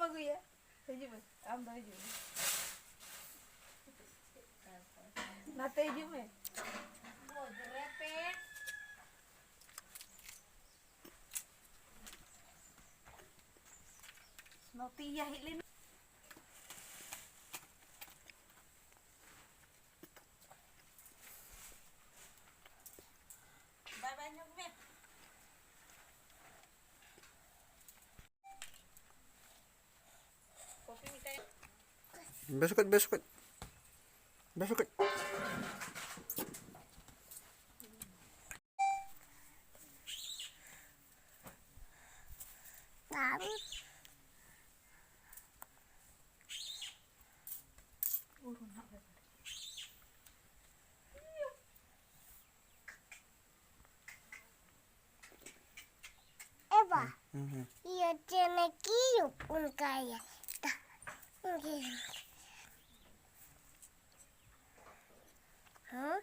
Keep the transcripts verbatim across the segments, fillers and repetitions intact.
ᱟᱹᱜᱩᱭᱟ᱾ ᱦᱤᱡᱩᱜ ᱢᱮ, ᱟᱢ ᱫᱚ ᱦᱤᱡᱩᱜ ᱢᱮ᱾ ᱱᱟᱛᱮ ᱦᱤᱡᱩᱜ ᱢᱮ᱾ ᱱᱚᱛᱮ ᱤᱭᱟᱹ ᱦᱮᱡ ᱞᱮᱱᱟ᱾ ᱵᱟᱭ ᱵᱟᱭ ᱧᱚᱜ ᱢᱮ᱾ ᱵᱮᱥ ᱠᱚᱡ, ᱵᱮᱥ ᱠᱚᱡ, ᱵᱮᱥ ᱠᱚᱡ᱾ Eva, ᱦᱩᱸ, ᱦᱩᱸ᱾ Iyo tiene que ir un calla. ¿Ah?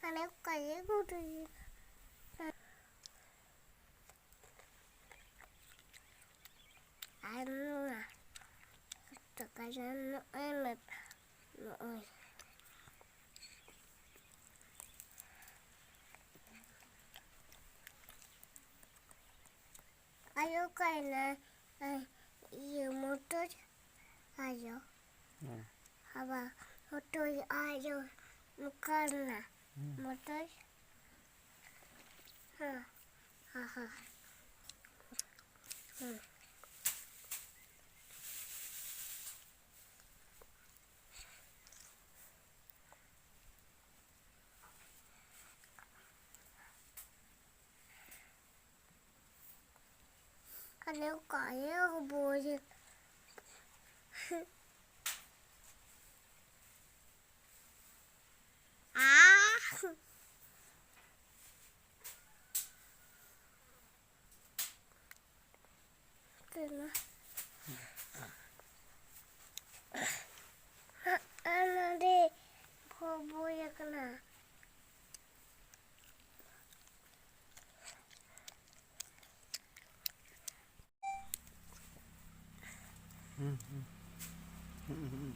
ᱟᱞᱮ ᱚᱠᱟ ᱨᱮ ᱜᱩᱰᱩᱭ ᱟᱨ ᱱᱚᱣᱟ ᱛᱚᱠᱟ ᱨᱮ ᱱᱚᱜᱼᱚᱭ ᱢᱮ, ᱱᱚᱜᱼᱚᱭ᱾ ᱟᱭᱳ ᱚᱠᱟᱭᱮᱱᱟ? ᱟᱭ, ᱤᱭᱟᱹ, ᱢᱚᱴᱚᱨ ᱟᱭᱳ᱾ ᱦᱮᱸ᱾ ᱵᱟᱵᱟ, ᱦᱚᱴᱚᱭ ᱟᱡ ᱱᱚᱝᱠᱟᱱᱟ᱾ ᱦᱩᱸ᱾ ᱢᱚᱴᱚᱭ᱾ ᱦᱮᱸ᱾ ᱦᱮᱸ, ᱦᱮᱸ᱾ ᱦᱮᱸ᱾ ᱟᱞᱮ ᱚᱠᱟᱨᱮ ᱵᱳᱭ? ᱟ᱾ ᱛᱮᱱᱟ᱾ ᱟᱨ ᱱᱚᱰᱮ ᱵᱳᱭ ᱟᱠᱟᱱᱟ᱾ ᱦᱩᱸ, ᱦᱩᱸ᱾ ᱦᱩᱸ, ᱦᱩᱸ᱾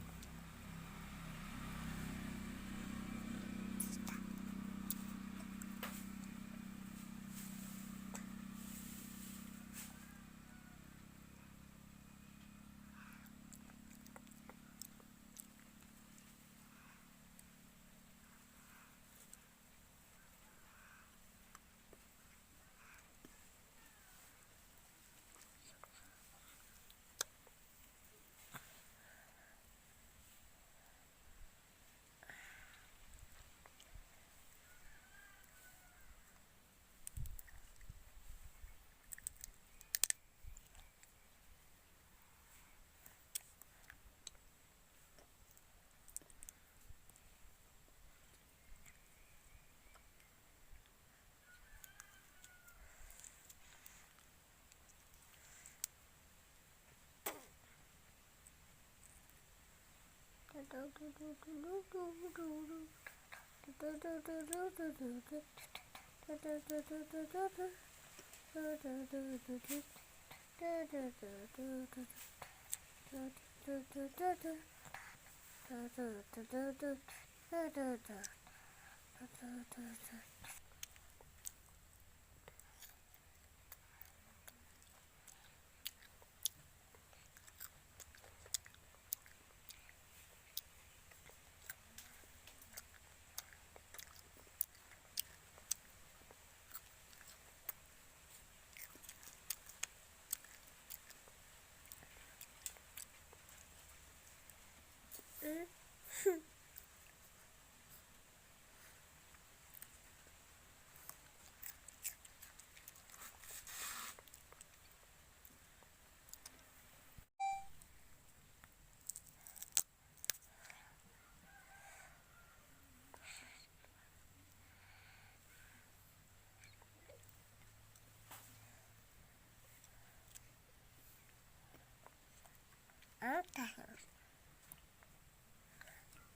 ᱛᱟᱦᱮᱸᱱᱟ᱾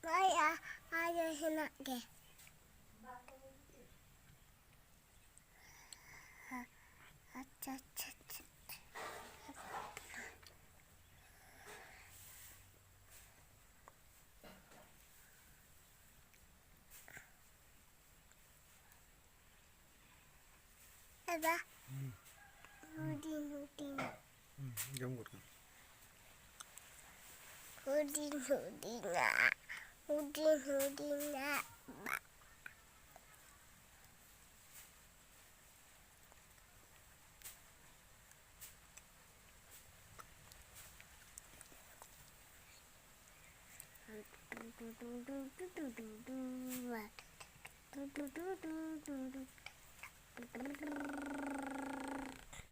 ᱱᱚᱜᱼᱚᱭ ᱟ-, ᱟᱭᱳ ᱦᱮᱱᱟᱜ ᱜᱮ᱾ ᱟᱪᱪᱷᱟ, ᱟᱪᱪᱷᱟ, ᱟᱪᱪᱷᱟ᱾ ᱫᱟᱫᱟ, ᱦᱩᱸ᱾ ᱦᱩᱰᱤᱧ ᱦᱩᱰᱤᱧ᱾ ᱦᱩᱸ, ᱡᱚᱢ ᱜᱚᱫ ᱠᱟᱜ ᱢᱮ᱾ ᱦᱩᱰᱤᱧ ᱦᱩᱰᱤᱧᱟᱜ, ᱦᱩᱰᱤᱧ ᱦᱩᱰᱤᱧᱟᱜ᱾